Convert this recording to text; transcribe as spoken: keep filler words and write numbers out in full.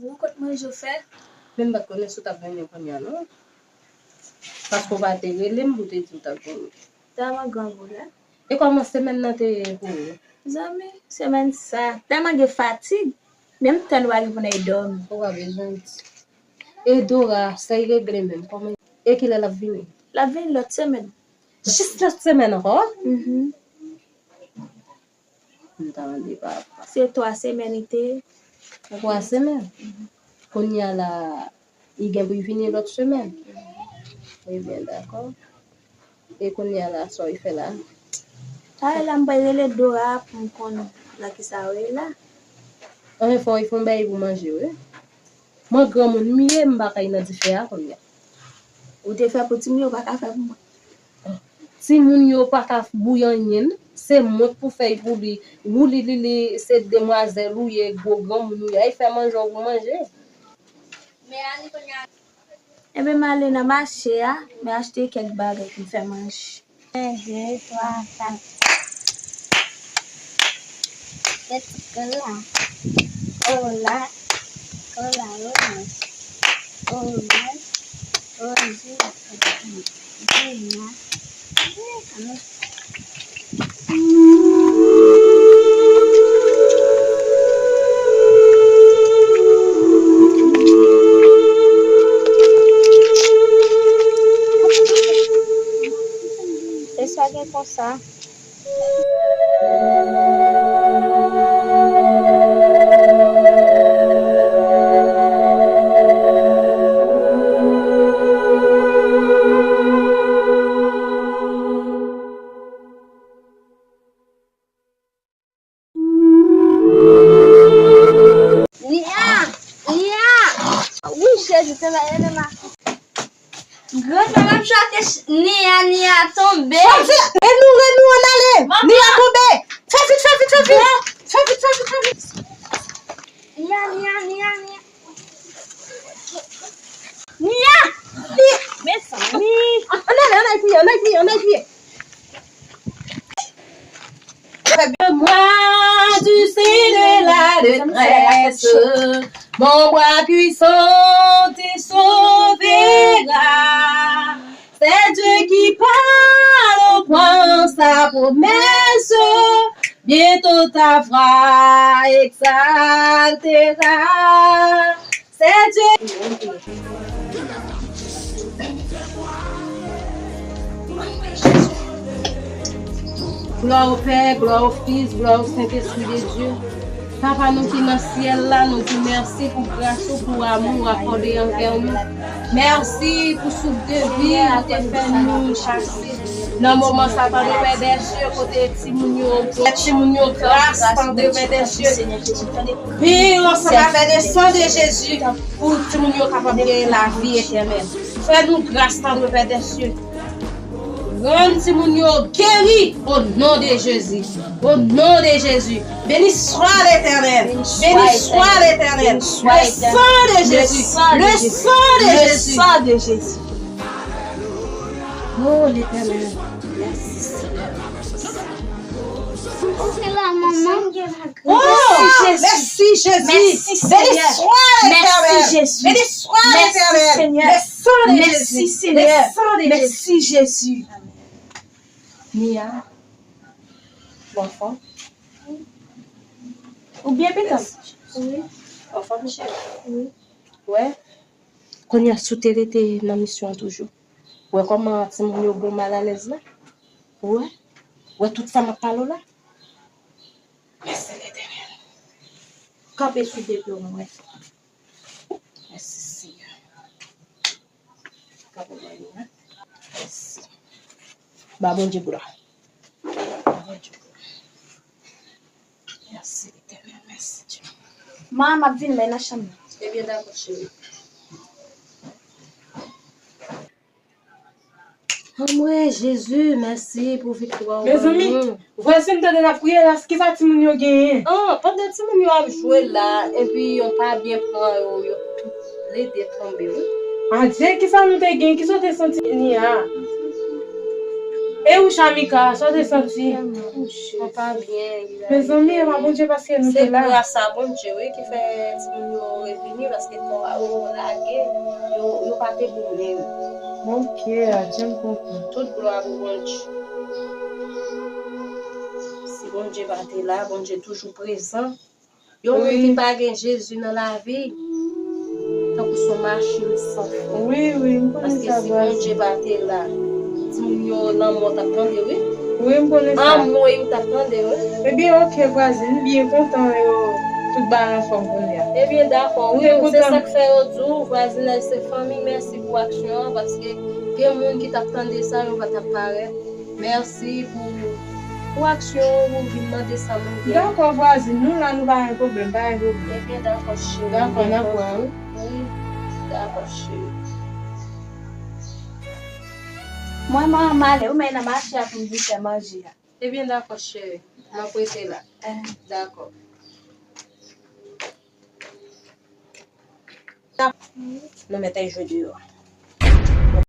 Bon, kot manje w fè? Men m pa t konnen si w t ap vini kounye a, non. Paske w pa te rele m pou w te di w t ap vini. Tèlman grangou la. E kòman semèn nan te ye pou ou? Zanmi, semèn sa, tèlman gen fatig, menm tan nou pa gen pou n al dòmi. Ou pa bezwen di. E Dora, sa y regle menm? Kòman? E kilè l ap vini? L ap vini lòt semèn. Jis lòt semèn ankò? Mhm. M ta mande papa. Se twa semèn li te ye. Twa semèn? Kounye a la, li gen pou l vini lòt semèn. Ebyen, dakò. E kounye a la, sa w fè la? Talè la, m pral rele Dora pou m konn nan kisa w ye la. Anfen, fò w fè yon bagay pou manje, wi. Mwen granmoun m ye, m pa kay nan dife a kounye a. Ou te fè pou timoun yo, ou pa ka fè pou mwen. Timoun yo pa ka bouyi anyen, se mwen k pou fè y pou li. Woulilili, se demwazèl ou ye, gwo granmoun ou ye. Ay fè manje w pou manje. Enben, m ale nan mache a, m achte kèk bagay pou m fè manje. En, de, twa, kat. Kèt kola. Kola. Kola, oranj. Oranj. Oranj. Dina. E sa gen konsa. Nia! Nia! Wi, Jezi, te bay ede m a. Grann mwen, m ap chante ch-, Nia, Nia tonbe. Fè vit, rele nou, rele nou, ann ale. Nia tonbe. Fè vit, fè vit, fè vit. Fè vit, fè vit, fè vit. Nia, Nia, Nia, Nia. Nia! Nia! Mezanmi! Ann ale, ann al priye, ann al priye, ann al priye. Le bras du Seigneur la détresse, mon bras puissant te sauvera. C'est Dieu qui parle, prend sa promesse, bientôt ta voix exaltera. C'est Dieu. Glwa o Pè, glwa o Fis, glwa o Sentespri de Dye. Papa nou ki nan syèl la, nou di mèsi pou gras ou, pou amou w akòde anvè nou. Mèsi pou souf de vi ou te fè nou pase nan moman sa, Tandrepè dèsye, kote timoun yo, timoun yo gras, Tandrepè dèsye. Pi ansanm avè le san de Jezi, pou timoun yo kapab genyen lavi etènèl. Fè nou gras, Tandrepè dèsye. Rann timoun yo geri au nom de Jésus. Au nom de Jésus. Béni soit l'Éternel. Béni soit l'Éternel. Le sang de Jésus. Le sang de Jésus. Le sang de Jésus. Oh, l'Éternel. Mèsi, Senyè. Mèsi, Senyè. Oh, mèsi, Jezi. Mèsi, Jezi. Mèsi, Senyè. Béni soit l'Éternel. Mèsi, Jezi. Béni soit l'Éternel. Mèsi, Senyè. Le sang de Jésus. Le sang de Jésus. Mèsi, Jezi. Nia, ou anfòm? Ou byen, pitit? Wi. Ou anfòm, cheri? Wi. Wè, kounye a, si w te rete nan misyon an toujou, wè kòman timoun yo bon malalèz la? Wè, wè tout sa m ap pale w la? Mèsi, Letènèl. Kanpe sou de pye w, mwen. Mèsi, Senyè. Kanpe mwen, mwen. Mèsi. Ba Bondye glwa. Ba Bondye glwa. Mèsi, Letènèl. Mèsi, Dye. Ma, m ap vin, mwen nan chanm nan. Ebyen, dakò, cheri. Anmwey Jezi, mèsi pou viktwa ou ban nou. Mezanmi, vwazin m tande n ap kriye la, kisa timoun yo genyen? Ah, pandan timoun yo ap jwe la, epi yon pa byen pran yo, yo tout lede tonbe, wi. Adye, kisa nou te gen? Kisa w te santi ni a? E ou, Shamika, sa w te santi? Mwen pa byen. Mezanmi, e pa Bondye paske nou te la. Se gras a Bondye, wi, ki fè timoun yo revini, paske kò a yo lage, yo, yo pa te bon menm. Ok, adye, m konprann. Tout glwa pou Bondye. Si Bondye pa te la, Bondye toujou prezan. Yon moun ki pa gen Jezi nan lavi, tankou se yon machin san fren. Wi, wi, m konnen sa, vwazin. Paske si Bondye pa te la, timoun yo lanmò t ap tande, wi. Wi, m konnen sa. Anmwey, ou t ap tande, wi. Ebyen, ok, vwazin, m byen kontan yo tout bagay anfòm kounye a. Ebyen, dakò, wi, se sa k fè yo di w, vwazinaj se fanmi, mèsi pou aksyon an, paske gen moun ki t ap tande sa, yo pa t ap parèt. Mèsi pou, pou aksyon ou vin mande sa moun gen. Dakò, vwazin, nou la, nou pa gen pwoblèm, pa gen pwoblèm. Ebyen, dakò, cheri. Dakò, n ap wè, wi. Wi, dakò, cheri. Mwen, mwen, m ale, ou men nan mache a pou m vin fè manje a. Ebyen, dakò, cheri. M ap rete la. Dakò. Nou mete jwe deyò.